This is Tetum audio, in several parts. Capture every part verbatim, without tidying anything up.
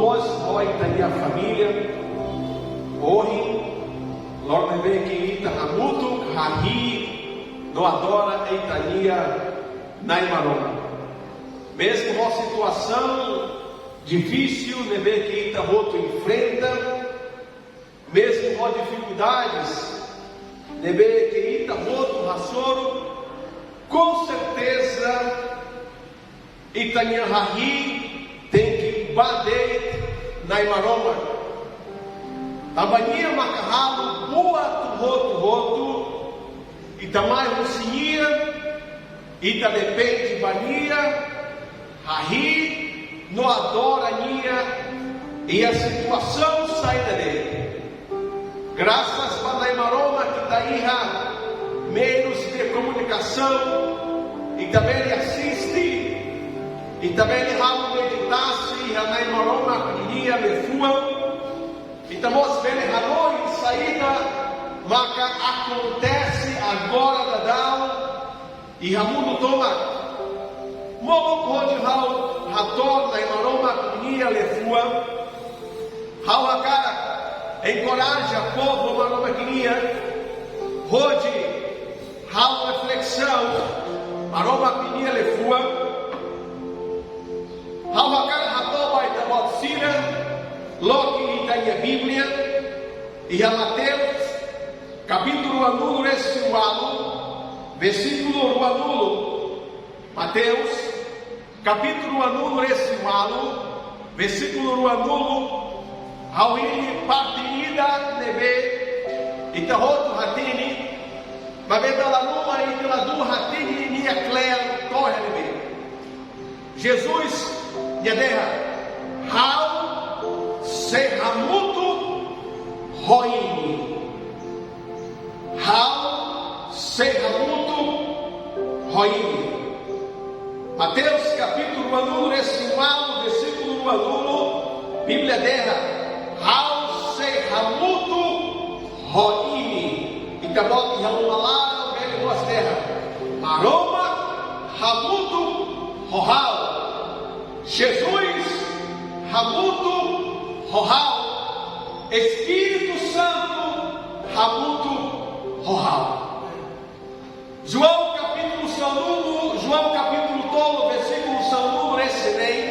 Mós ho ita-nia família, ohin, loron ne'ebé ke ita hamutuk, hahi'i no adora ita-nia Na'i Maromak. Mezmu ho situasaun difisil ne'ebé ke ita hotu enfrenta, mezmu ho difikuldades ne'ebé ke ita hotu hasoru, com certeza, ita-nia hahi'i tenke ba de'it Na'i Maromak. Tanba Nia maka halo buat hotu-hotu, ita mai husi Nia, ita depende ba Nia, hahi'i no adora Nia iha situasaun saida de'it. Grasas ba Na'i Maromak, ita iha meius de komunikasaun, ita bele asiste, ita bele halo meditasi iha Na'i Maromak ninia liafuan. Ita mós bele hanoin saida maka akontese agora daudaun iha mundu tomak. Molok hodi ha'u hato'o Na'i Maromak ninia liafuan, ha'u hakarak enkoraja povu Maromak nian hodi halo reflesaun Maromak ninia liafuan. Ha'u hakarak hato'o ba ita-boot sira, loke ita-nia Bíblia iha Mateus, kapítulu ruanulu-resin-ualu, versíkulu ruanulu. Mateus, kapítulu ruanulu-resin-ualu, versíkulu ruanulu. Ha'u hili parte ida ne'ebé ita hotu hatene, maibé dala ruma ita ladún hatene nia kle'an to'o iha ne'ebé. Jesus, Nia dehan: Ha'u sei hamutuk ho imi. Ha'u sei hamutuk ho imi. Mateus kapítulu ruanulu-resin-ualu, versíkulu ruanulu, Bíblia dehan: Ha'u sei hamutuk ho imi. Ita-boot iha uma laran bele mós dehan: Maromak hamutuk ho ha'u. Jesus hamutuk ho ha'u. Espíritu Santu hamutuk ho ha'u. João kapítulu sanulu, João kapítulu tolu, versíkulu sanulu-resin-neen.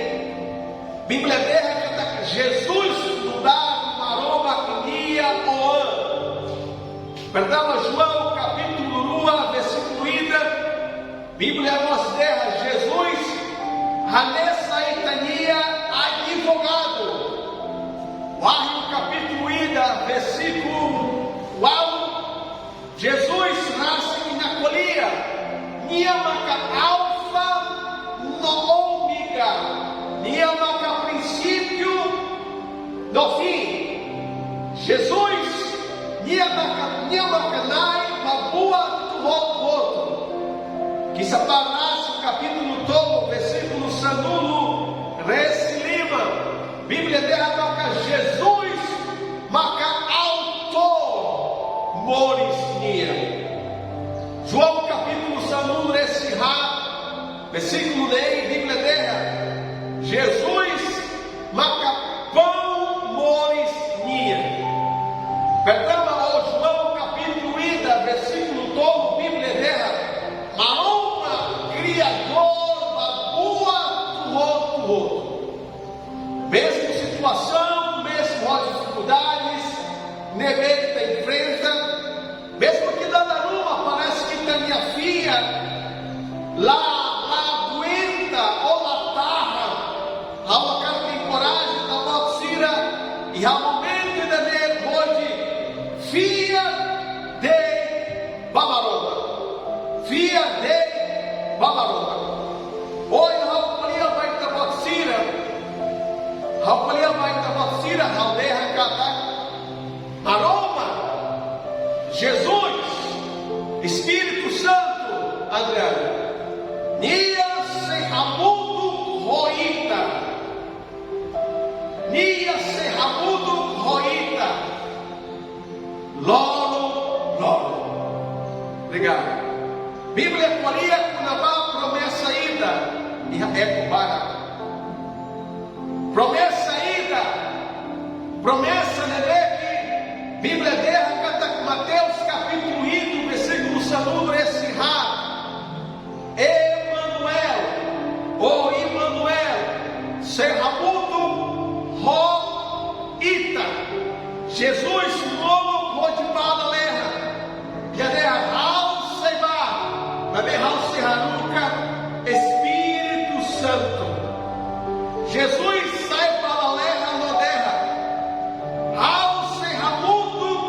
Bíblia dehan katak Jesus nu'udar Maromak nia Oan. Pertama João kapítulu rua, versíkulu ida. Bíblia mós dehan Jesus hanesan ita-nia advogadu. Wahyu kapítulu ida, versíkulu ualu. Jesus rasik nia ko'alia: Nia maka Alfa no Ômega, Nia maka prinsípiu no fim. Jesus, Nia maka, Nia maka Na'i ba buat hotu-hotu. Kisah Para Rasul kapítulu tolu, versíkulu sanulu-resin-lima. Bíblia dehan katak Jesus maka autór moris nian. João kapítulu sanulu-resin-haat, versíkulu neen, Bíblia dehan Jesus maka paun moris nian. Pertama João kapítulu ida, versíkulu tolu, Bíblia dehan Maromak Kriadór ba buat hotu-hotu. Mezmu situasaun, mezmu ho difikuldades ne'ebé ita enfrenta, mezmu ke dala ruma parese ke ita-nia fiar la, la aguenta ou la tahan, ha'u hakarak enkoraja ita-boot sira iha momentu ida-ne'e hodi fiar de'it ba Maromak. Fiar de'it ba Maromak. Ohin ha'u ko'alia ba ita-boot sira, ha'u ko'alia ba ita-boot sira, ha'u dehan katak Maromak, Jesus, Espíritu Santu, André, Nia sei hamutuk ho ita. Nia sei hamutuk ho ita loron-loron. Obrigadu. Bíblia ko'alia kona-ba promesa ida iha Eko barak. Promesa ida sei hamutuk ho ita. Jesus molok hodi bá lalehan. Nia dehan: Ha'u sei bá, maibé Ha'u sei haruka Espíritu Santu. Jesus sa'e ba lalehan no dehan: Ha'u sei hamutuk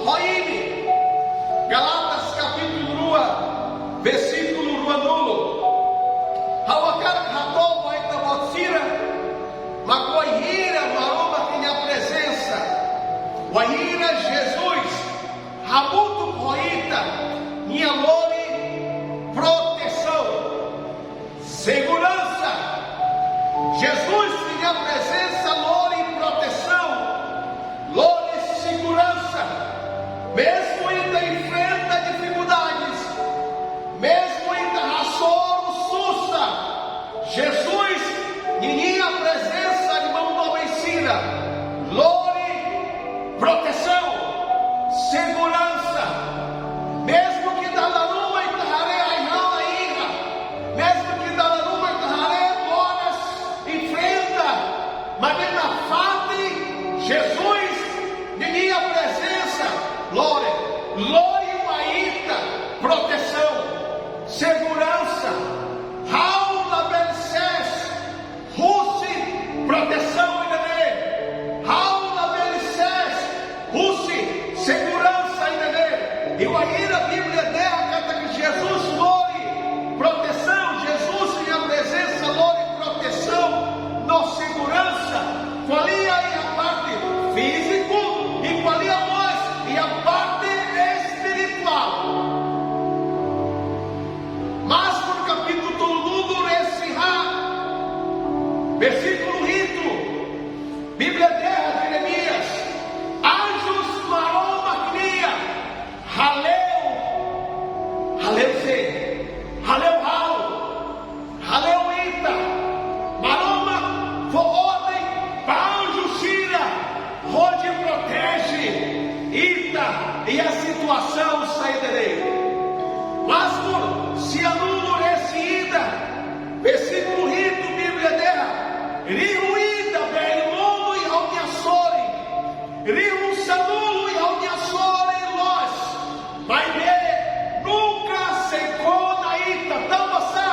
ho imi. Gálatas kapítulu rua, versíkulu ruanulu. Ha'u hakarak hato'o ba ita-boot sira, mak wainhira Maromak nia prezensa, wainhira Jesus hamutuk ho ita, Nia lori protesaun, seguransa. Jesus nia prezensa lori protesaun, lori seguransa. Mezmu ita enfrenta difikuldades, mezmu ita hasoru susar, Jesus ninia prezensa, irmaun doben sira, lori protesaun, seguransa. Mezmu ke dala ruma ita haree ai-han la iha, mezmu ke dala ruma ita haree moras, enfrenta, maibé nafatin Jesus ninia prezensa lori, lori mai ita protesaun, seguransa. Ha'u labele sees husi protesaun ida-ne'e. Ha'u labele sees husi seguransa ida-ne'e. I wainhira Bíblia dehan katak Jesus lori protesaun, Jesus nia prezensa lori protesaun no seguransa, ko'alia iha parte fíziku i ko'alia mós iha parte espirituál. Mazmur kapítulu tolunulu-resin-haat, versíkulu hitu, Bíblia dehan Jeremias: Anjus Maromak nian hale'u, hale'u sé? Hale'u ha'u, hale'u ita. Maromak fó orden ba anju sira hodi proteje ita iha situasaun saida de'it. Mazmur sianulu-resin-ida, versíkulu hitu, Bíblia dehan: Rihun ida bele monu iha ha'u-nia sorin, rihun sanulu iha ha'u-nia sorin loos, maibé nunka sei kona ita. Tanbasá?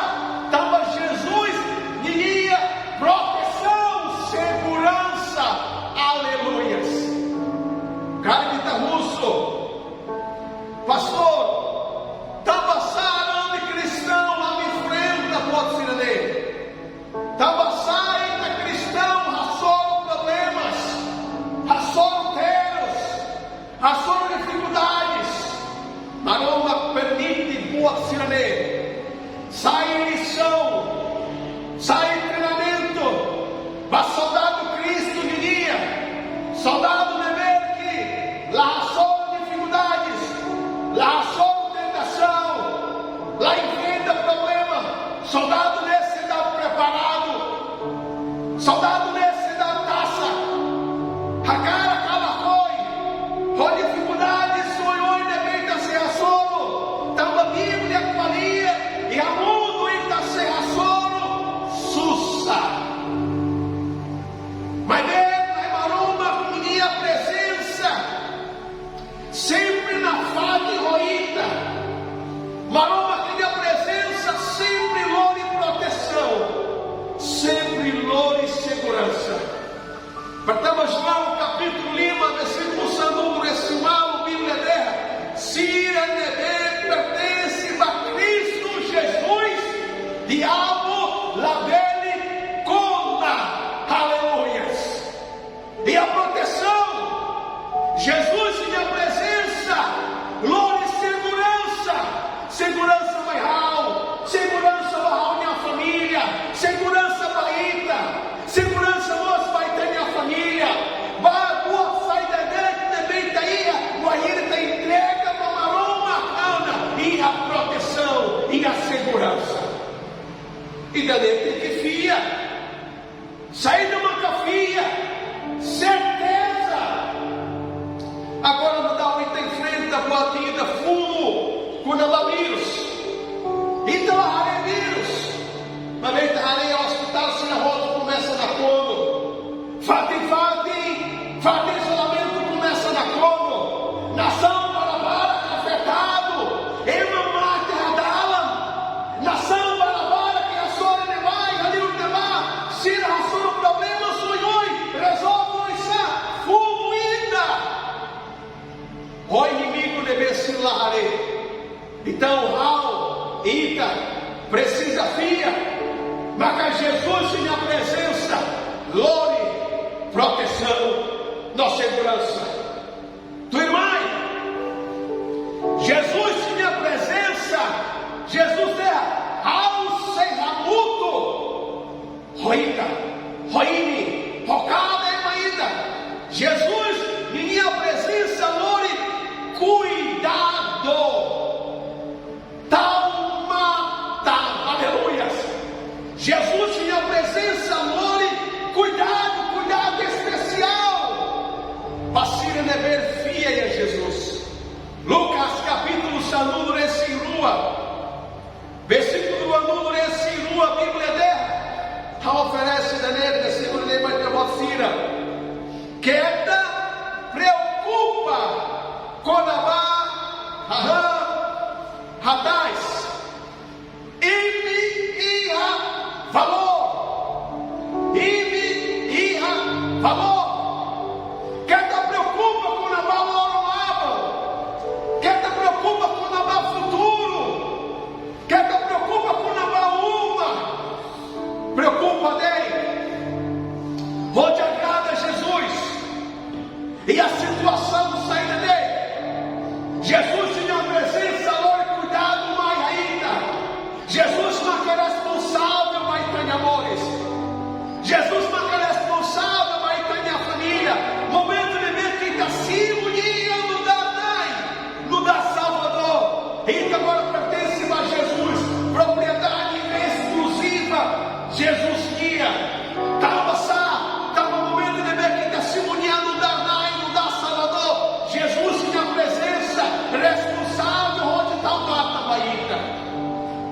Tanba Jesus ninia protesaun, seguransa. Aleluias. Karik ita husu: Pastór, tanbasá ami kristaun ami enfrenta buat sira-ne'e? Tanbasá ita kristaun hasoru problemas, hasoru terus, hasoru difikuldades? Maromak permite buat sira-ne'e sai lisaun, sai treinamentu ba soldadu Kristu ninian. Soldadu ne'ebé ke la hasoru difikuldades, la hasoru tentasaun, la enfrenta problema, soldadu ne'e seidauk preparadu. Soldadu ne'e seidauk tasak, hakarak ka lakohi ho difikuldades oioin ne'ebé ita sei hasoru. Tanba Bíblia ko'alia, iha mundu ita sei hasoru susar. Maibé Nai Maromak ninia prezensa sempre nafatin ho ita. Maromak ninia prezensa sempre lori protesaun, sempre lori seguransa. Pertama João kapítulu lima, versíkulu sanulu-resin-ualu, Bíblia dehan: Sira ne'ebé pertense ba Kristu Jesus, diabu labele kona. Aleluias. Iha protesaun. Jesus nia prezensa lori seguransa. Seguransa ba ha'u, seguransa ba ha'u-nia família, seguransa ba ita, seguransa mós ba ita-nia família. Ba buat saida de'it ne'ebé ita iha, wainhira ita entrega ba Maromak, iha protesaun, iha seguransa. Ida-ne'e tenke fiar. Saida maka fiar? Serteza. Agora daudaun ita enfrenta buat ida funu kona-ba vírus. Ita la haree vírus, maibé ita haree ospitál sira hotu komesa Ho inimigu ne'ebé sira la haree. Entaun, ha'u, ita, presiza fiar maka Jesus nia prezensa lori protesaun no seguransa. Tuirmai, Jesus nia prezensa, Jesus dehan, ha'u sei hamutuk ho ita, ho imi, ho kada ema ida. Jesus nia prezensa lori kuidadu. Tau matan, aleluia. Jesus nia prezensa lori kuidadu, kuidadu espesiál ba sira ne'ebé fiar iha Jesus. Lucas kapítulu sanulu-resin-rua, versíkulu ruanulu-resin-rua, Bíblia dehan, ha'u oferese ida-ne'e, versíkulu ne'e ba ita-boot sira. Keta preokupa kona-ba hahán hatais. Imi iha valór. Imi iha valór. Keta preokupa kona-ba loron aban. Keta preokupa kona-ba futuru. Keta preokupa kona-ba uma. Preokupa de'it hodi agrada Jesus. Iha situasaun saida de'it, Jesus nia prezensa lori kuidadu mai ita. Jesus maka responsavel ba ita-nia moris. Jesus maka responsavel ba ita-nia família. Momentu ne'ebé ita simu nia nu'udar Na'i, nu'udar Salvadór, ita agora pertense ba Jesus. Propriedade eskluziva Jesus nian. Tanba sá? Tanba momentu ne'ebé ita simu nia nu'udar Na'i, nu'udar Salvadór, Jesus nia prezensa responsavel hodi tau matan ba ita,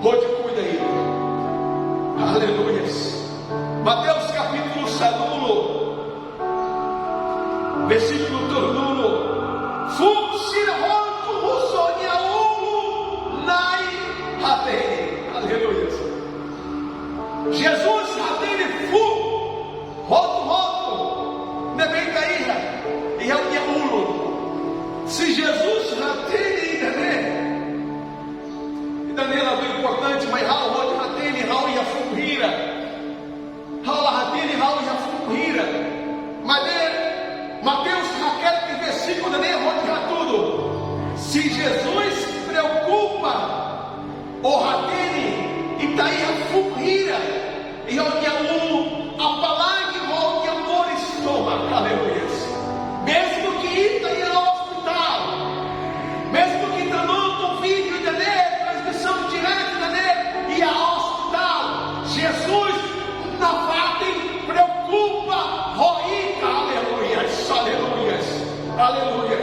hodi kuida ita. Aleluia. Mateus kapítulu sanulu, versíkulu tolunulu. Fuuk sira hotu husu nia ulun Na'i hatene. Aleluia. Jesus hatene fuuk hotu-hotu ne'ebé ita iha, iha nia ulun. Se Jesus hatene ida-ne'e, ida-ne'e la importante, mas ha'u hodi hatene ha'u iha fuuk hira. Ha'u la hatene ha'u iha fuuk hira. Maibé Mateus hakerek versíkulu ne'e hodi hatudu. Se Jesus preokupa ou hatene ita iha fuuk hira iha ó-nia ulun, apalagi ho ó-nia moris tomak. Aleluia. Mezmu ke ita iha ospitál, mezmu ke ita nonton vídeo ida-ne'e, transmisaun direta ida-ne'e iha ospitál, Jesus nafatin preokupa ho ita. Aleluia, aleluia, aleluia.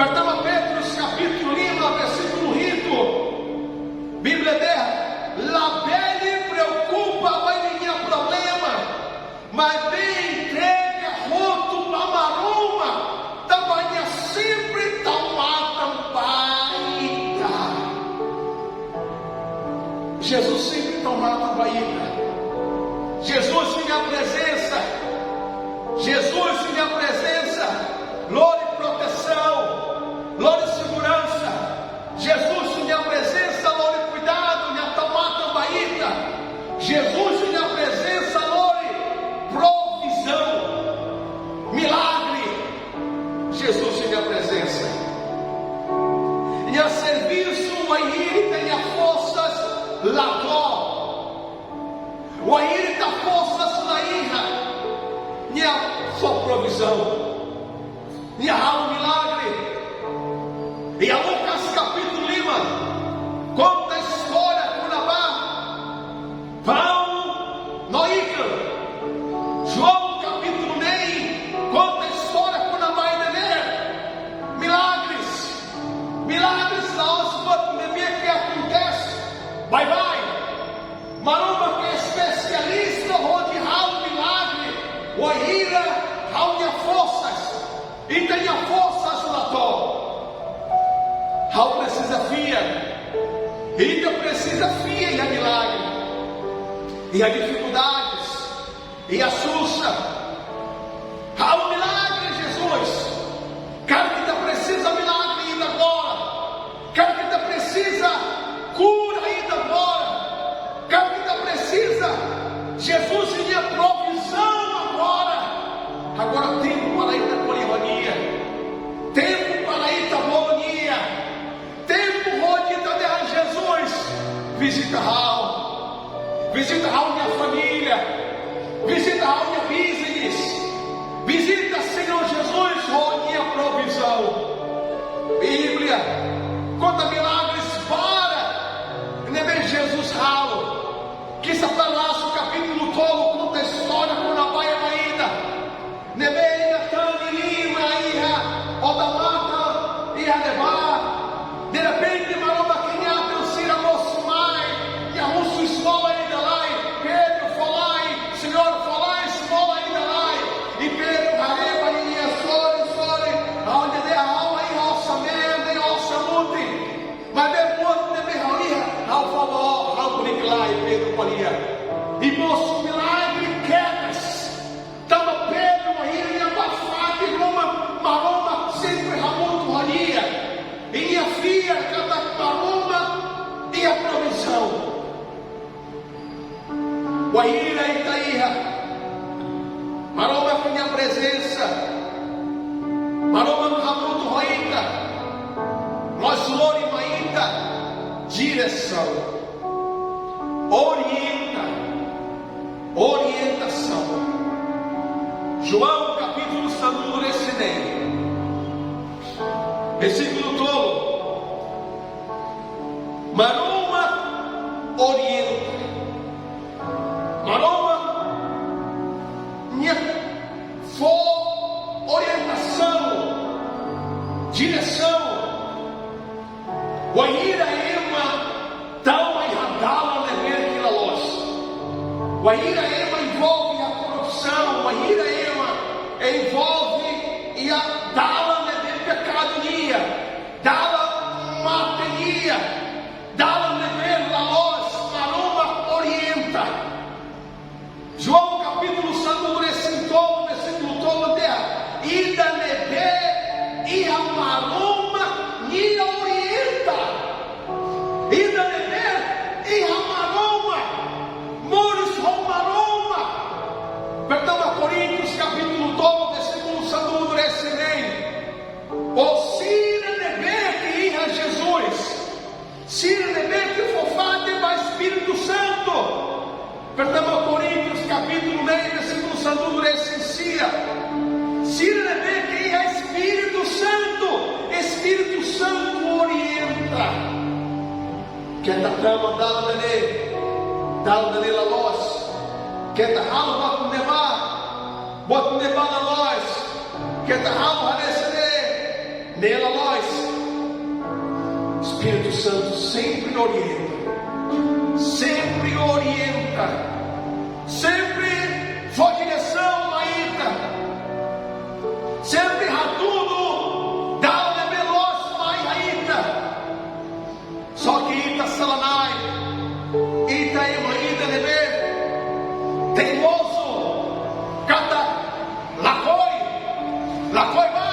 Pertama Petrus kapítulu lima, versíkulu hitu, Bíblia dehan, labele preokupa ba imi-nia problema, maibé entrega hotu ba Maromak, tanba nia sempre tau matan ba ita. Jesus sempre tau matan ba ita. Jesus nia prezensa, Jesus nia prezensa lori protesaun, lori seguransa. Jesus nia prezensa lori kuidadu, nia tau matan ba ita. Jesus nia prezensa lori provizaun, milagre. Jesus nia prezensa. Nia servisu wainhira ita-nia forsa la to'o, wainhira ita forsa la iha, nia fó provizaun, nia halo milagre. Iha Lucas kapítulu lima, konta istória kona-ba paun no ikan. João kapítulu neen, konta istória kona-ba ida-ne'e. Milagres. Milagres la'ós buat ne'ebé ke akontese baibain. Maromak ke espesialista hodi halo milagre wainhira ha'u-nia forsa, ita-nia forsa la to'o. Ha'u presiza fiar. Ita presiza fiar iha milagre, iha difikuldades, iha susar. Halo milagre, Jesus. Karik ita Vizita ha'u, vizita ha'u-nia família, vizita ha'u-nia business, vizita, Señór Jesus, ho Nia provizaun. Bíblia konta milagres barak ne'ebé Jesus halo. Kisah Para Rasul kapítulu tolu konta istória kona-ba ema ida ne'ebé nia tani liman iha odamatan iha ne'ebá. Derrepente, Maromak nia anju sira mosu mai, nia husu esmola ida lai. Pedro fó lai, Señór fó lai esmola ida lai. I Pedro haree ba nia, sorin, sorin, ha'u-nia dehan ha'u la iha osan mean, nein osan mutin. Maibé buat ne'ebé ha'u iha, ha'u fó ba ó, ha'u bele lai, Pedro ko'alia. I mosu milagre kedas. Tanba Pedro, wainhira nia bá fatin ruma, Maromak sempre hamutuk ho nia. I nia fiar katak Maromak iha provizaun. Wainhira ita iha Maromak nia prezensa, Maromak hamutuk ho ita, mós lori mai ita diresaun, orienta, orientasaun. João kapítulu sanulu-resin-neen, versíkulu tolu. Maromak orienta. Maromak nia fó orientasaun, diresaun. Wainhira ema tama iha dalan ne'ebé ke la loos, wainhira ema envolve iha korrupsaun, wainhira ema envolve iha dalan ne'ebé pekadu nian, dalan mate nian, dalan ne'ebé la loos, Maromak orienta. João kapítulu sanulu-resin-tolu, versíkulu tolu dehan: ida ne'ebé iha Maromak nia orienta. Ida ne'ebé iha Maromak, moris ho Maromak. Pertama Koríntius kapítulu tolu, versíkulu sanulu-resin-neen. Ó sira ne'ebé ke iha Jesus, sira ne'ebé ke fó fatin ba Espíritu Santu. Pertama Koríntius kapítulu neen, versíkulu sanulu-resin-sia. Sira ne'ebé ke iha Espíritu Santu, Espíritu Santu orienta. Keta tama dalan ida-ne'e, dalan ida-ne'e la loos. Keta halo buat ne'ebá, buat ne'ebá la loos. Keta halo hanesan ne'e, ne'e la loos. Espíritu Santu sempre orienta, sempre orienta, sempre fó diresaun ba ita, sempre hatudu dalan ne'ebé loos mai ba ita. Só ke ita sala-na'in, ita ema ida ne'ebé teimozu, katak lakohi, lakohi bá,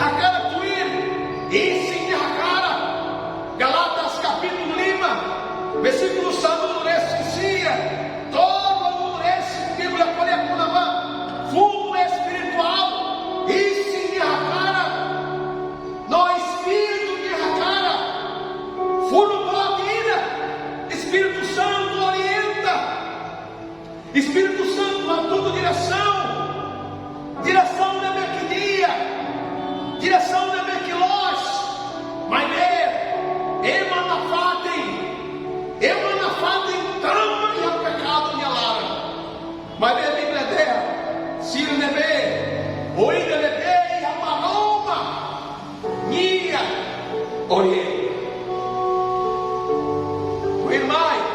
hakarak tuir isin nia hakarak. Gálatas kapítulu lima, versíkulu sanulu-resin-sia to'o ruanulu-resin, Bíblia ko'alia kona-ba fundu espirituál, isin nia hakarak no Espíritu nia hakarak. Funu boot ida, Espíritu Santu orienta. Espíritu Santu hatudu diresaun, diresaun ne'ebé ke di'ak, diresaun ne'ebé ke loos. Maibé ema nafatin, ema nafatin tama iha pekadu nia laran. Maibé Bíblia dehan, sira ne'ebé, ou ida ne'ebé iha Maromak nia orienta. Irmaun,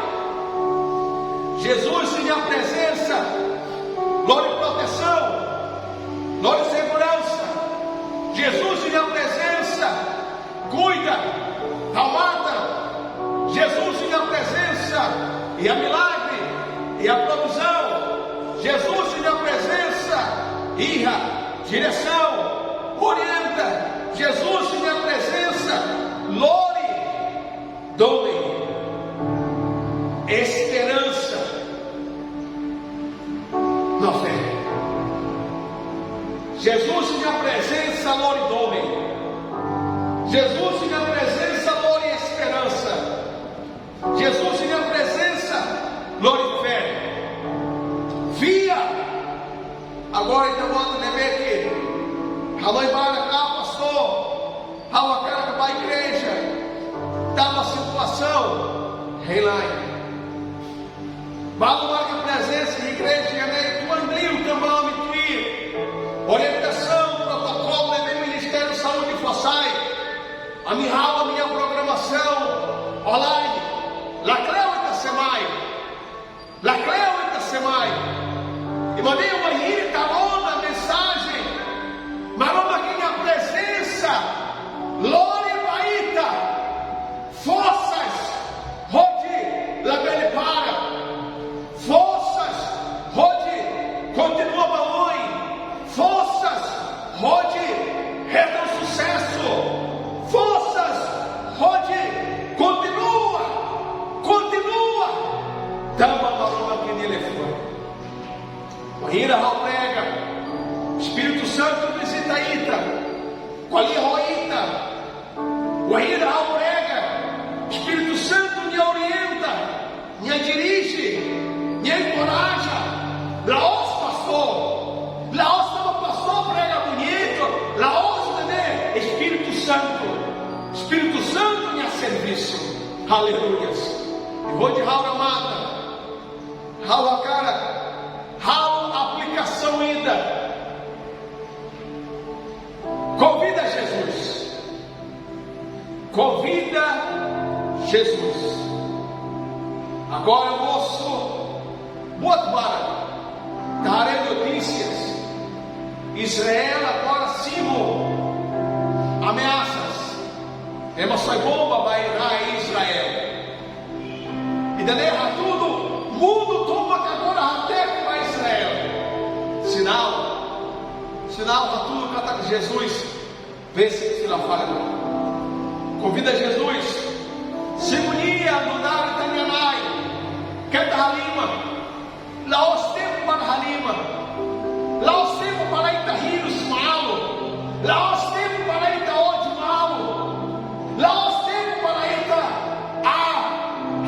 Jesus nia prezensa lori protesaun, lori seguransa. Jesus nia prezensa kuida, halo matan. Jesus nia prezensa iha milagre, iha provizaun. Jesus nia prezensa iha diresaun, orienta. Jesus nia prezensa lori domin, esperansa no fé. Jesus nia prezensa lori domin. Jesus nia prezensa lori esperansa. Jesus Agora ita-boot ne'ebé ke hanoin barak, ah, pastór, ha'u hakarak bá igreja, tanba situasaun, hein lai. Balu marka prezensa iha igreja ne'e tuan liu tanba ami tuir orientasaun, protokolu ne'ebé Ministériu Saúde fó sai. Ami halo ami-nia programasaun online. Lakleur ita sei mai. Lakleur ita sei mai. I maibé wainhira ita rona mensajen, Maromak nia prezensa lori ba ita forsa hodi labele para. Forsa hodi kontinua ba oin. Forsa hodi hetan susesu. Forsa hodi kontinua, kontinua. Tanba Maromak nia liafuan. Wainhira ha'u prega, Espíritu Santu vizita ita, ko'alia ho ita. Wainhira ha'u prega, Espíritu Santu nia orienta, nia dirije, nia enkoraja. La'ós pastór, la'ós tanba pastór prega bonitu, la'ós, ne'e Espíritu Santu. Espíritu Santu nia servisu. Aleluia. I hodi ha'u remata, ha'u hakarak halo aplikasaun ida. Konvida Jesus. Konvida Jesus. Agora, mosu, buat barak ita haree notísias. Israel agora simu ameasas. Ema soi bomba ba Irã, Israel. Ida-ne'e hatudu mundu tomak agora hateke ba Israel. Sinál. Sinál hatudu katak Jesus besik fila fali. Konvida Jesus. Simu nia, nu'udar ita-nia Na'i. Keta halimar. La'ós tempu para halimar. La'ós tempu para ita hirus malu. La'ós tempu para ita ódiu malu. La'ós tempu para ita, ah,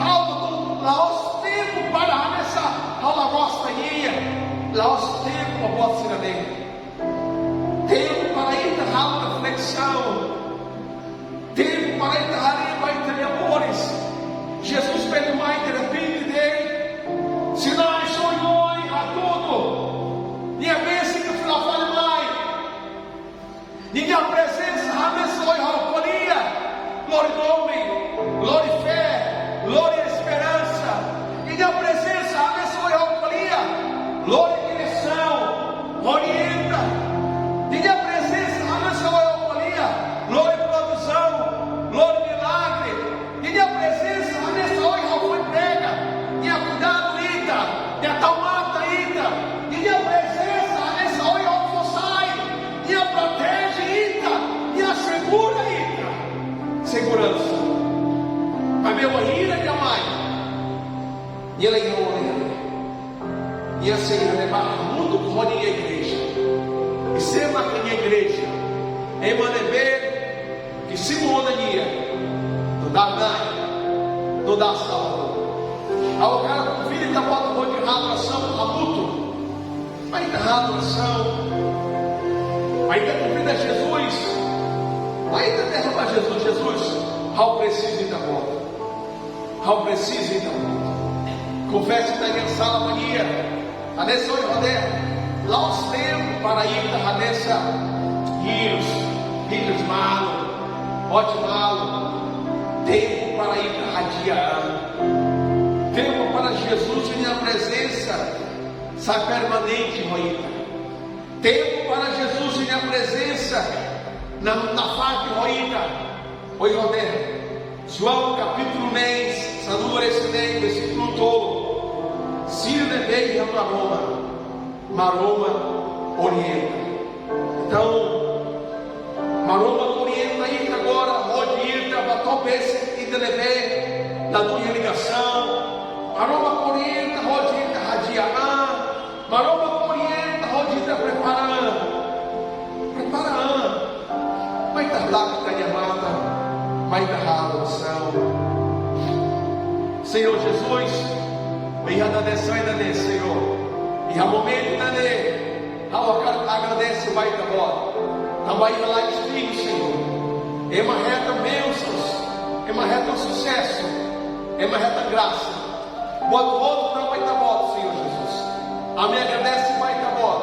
ha'u, la'ós tempu para hanesan ha'u la gosta nian. La'ós tempu para buat sira-ne'e. Tempu para ita halo reflesaun. Tempu para ita haree ba ita-nia moris. Jesus bele mai derrepente de'it. Sinál oioin hatudu. Nia besik fila fali mai. Ninia prezensa hanesan ohin ha'u ko'alia. Lori domin, lori fé, lori esperansa. Ninia prezensa hanesan ohin ha'u ko'alia. Lori diresaun, orienta. Ninia prezensa hanesan ohin ha'u ko'alia. Lori provizaun, lori milagre. Ninia prezensa hanesan ohin ha'u foin prega. Nia kuidadu ita, nia tau matan ita. Ninia prezensa hanesan ohin ha'u fó sai. Nia proteje ita, nia segura ita. Seguransa. Maibé wainhira nia mai, nia la iha ona iha ne'e. Nia sei iha ne'ebá hamutuk ho nia igreja. I sé mak nia igreja? Ema ne'ebé ke simu ona nia, nu'udar Na'i, nu'udar Salvadór. Ha'u hakarak konvida ita-boot hodi halo orasaun hamutuk. Mai ita halo orasaun. Mai ita konvida Jesus. Mai ita dehan ba Jesus: Jesus, ha'u presiza Ita-Boot. Ha'u presiza Ita-Boot. Konfesa ita-nia sala ba Nia. Hanesan ohin ha'u dehan, la'ós tempu para ita hanesan hirus, hirus malu, ódiu malu. Tempu para ita hadi'a an. Tempu para Jesus nia prezensa sai permanente ho ita. Tempu para Jesus nia prezensa na, nafatin ho ita. Ohin ha'u dehan, João kapítulu neen, sanulu-resin-neen, versíkulu tolu. Sira ne'ebé iha Maromak, Maromak orienta. Entaun, Maromak orienta ita agora, hodi ita bá to'o besik ita ne'ebé ladún iha ligasaun. Maromak orienta hodi ita hadi'a an. Maromak orienta hodi ita prepara an. Prepara an. Mai ita halakon ita-nia matan. Mai ita halo orasaun. Señór Jesus, iha ida-ne'e, Señór, iha momentu ida-ne'e, Ha'u hakarak agradese ba Ita-Boot tanba iha la'ós Ita, Señór, ema hetan bensaun, ema hetan susesu, ema hetan grasa. Buat hotu tanba Ita-Boot, Señór Jesus. Ami agradese ba Ita-Boot.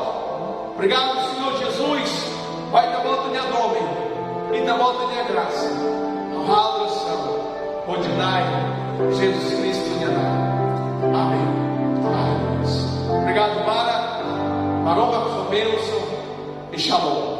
Obrigadu, Señór Jesus, ba Ita-Boot nia domin, Ita-Boot nia grasa. Ha'u halo orasaun hodi Na'i Jesus Kristu nia naran. Amen. Amen. Obrigadu barak. Maromak sua bensaun. E shalom.